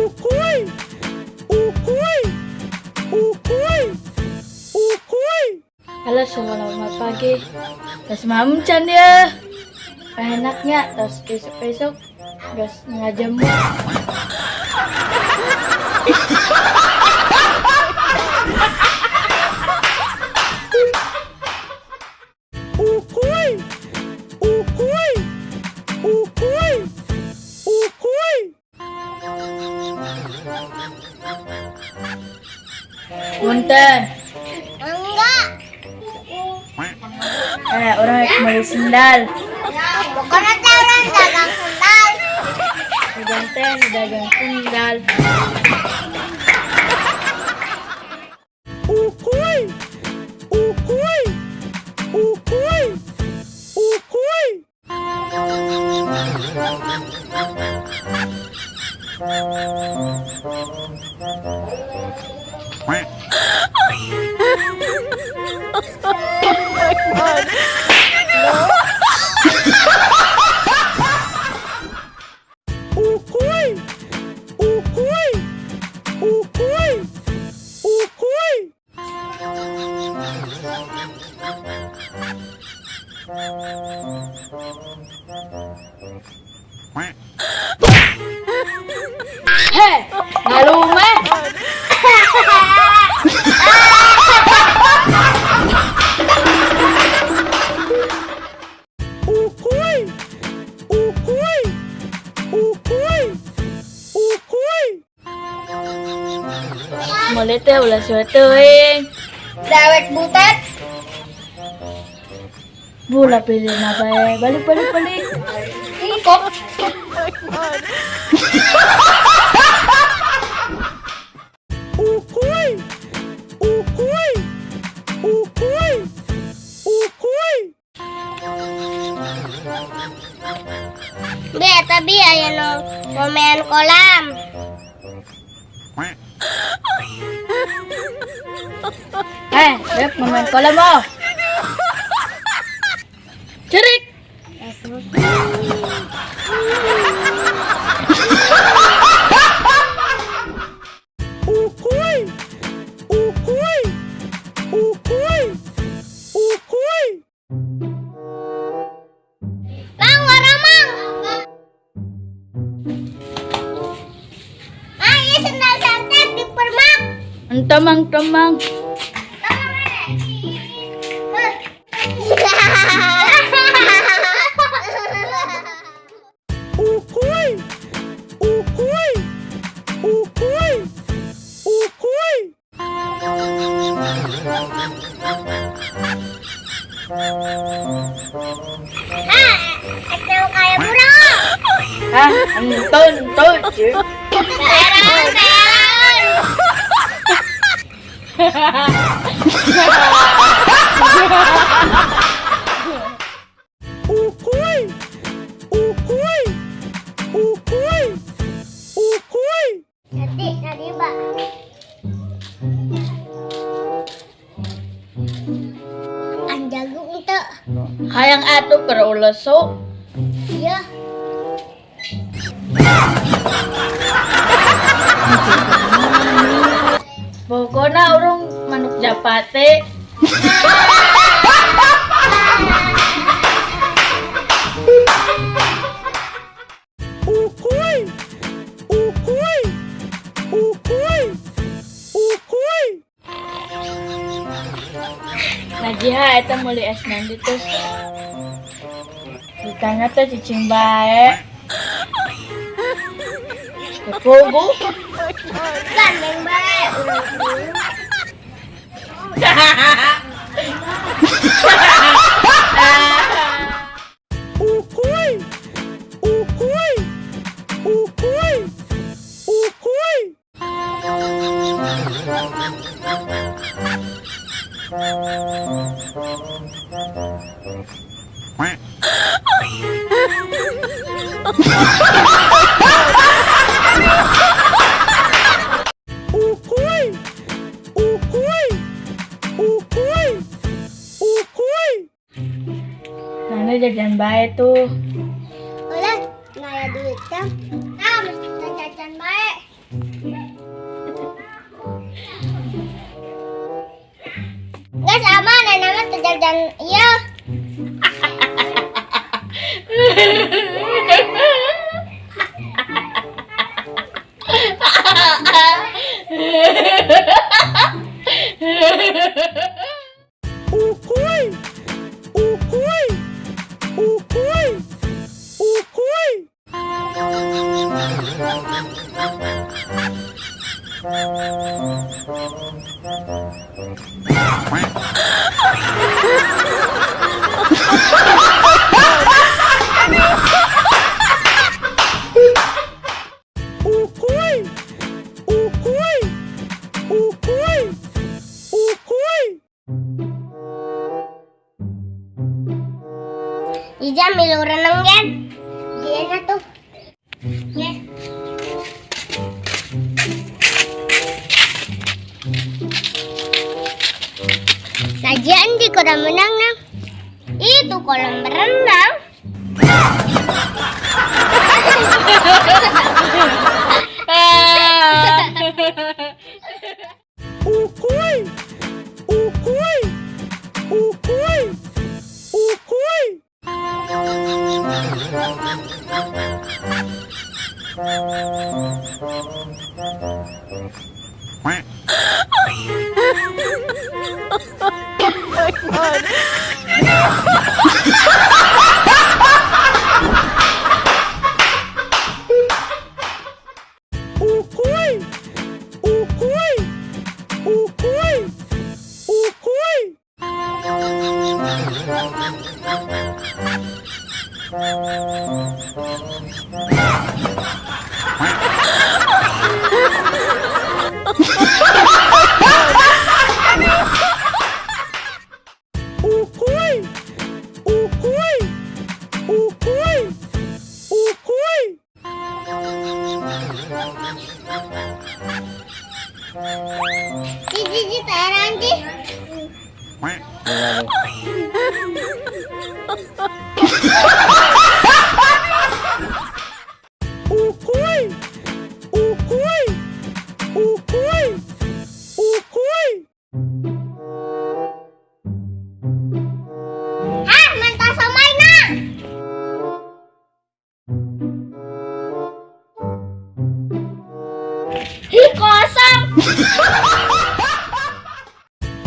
Uhuy! Uhuy! Uhuy! Uhuy! Halo semua, selamat pagi. Terus mamcan ya. Enaknya terus besok-besok gas ngajemur. Uhuy! Uhuy! Uhuy! Uhuy! Punten. Enggak. Eh, urang rek meuli sendal. Pokoknya teh urang dagang sendal. Dagang teh dagang sendal. Uhuy! Uhuy! Uhuy! Uhuy! Uhuy! Uhuy! Uhuy! Uhuy! Heh, ngalumeh. Uhuy! Uhuy! Uhuy! Uhuy! Meuli teh ulah suwe teuing. Dewek butet. Bula pilih bae. Balik balik balik. Engkok. Uhuy! Uhuy! Uhuy! Uhuy! Bi, eta bi aya nu ngomean kolam. Eh, Beb, mau main kolam oh. Cerik. Uhuy! Uhuy! Uhuy! Uhuy! Mang, warang mang. Mang, ieu sendal santet di permak. Entah mang, temang. Tolong ada. Uhuy! Uhuy! Uhuy! Uhuy! Ah, eta kaya burung. Ah, entun, entun. Peran, peran. Uhuy! Uhuy! Uhuy! Uhuy! Tadi, tadi, Mbak. Anjagung ente. Hayang atuh keur ulesu. Iya. Pokokna urang manuk japati. Uhuy! Uhuy! Uhuy! Uhuy! Najiha eta meuli es mandi terus. Ditanya teh cicing bae. Kepugu. Gandeng bae. Uhuy! Uhuy! Uhuy! Uhuy! Uhuy! Uhuy! Uhuy! Uhuy! Nana jajan bae tuh. Ulah, ngaya duit teh. Nah, mesti jajan bae. Jajan iya. Uhuy! Uhuy! Uhuy! Uhuy! Uhuy! Uhuy! Uhuy! Uhuy! Ija milu renang kan? Dia tuh. Ya. Sajian di kolam renang nang. Itu kolam renang. Uhuy! Uhuy! Uhuy! Uhuy! Uhuy! Uhuy! Uhuy! Uhuy! Uhuy! Uhuy! Uhuy! Uhuy! Ji ji taran ji. Uhuy! Uhuy! Uhuy! Uhuy! Hah, mentah somai na. Hi kosong.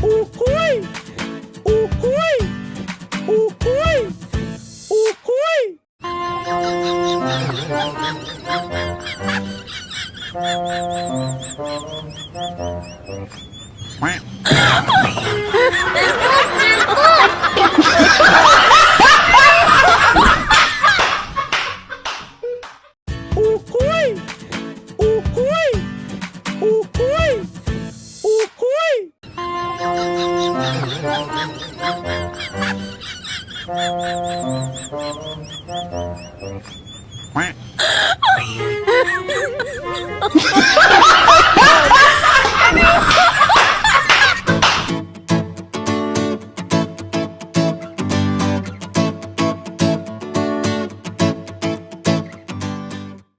Uhuy! Uhuy! Uhuy! Uhuy! Uhuy! Uhuy! Uhuy! Uhuy!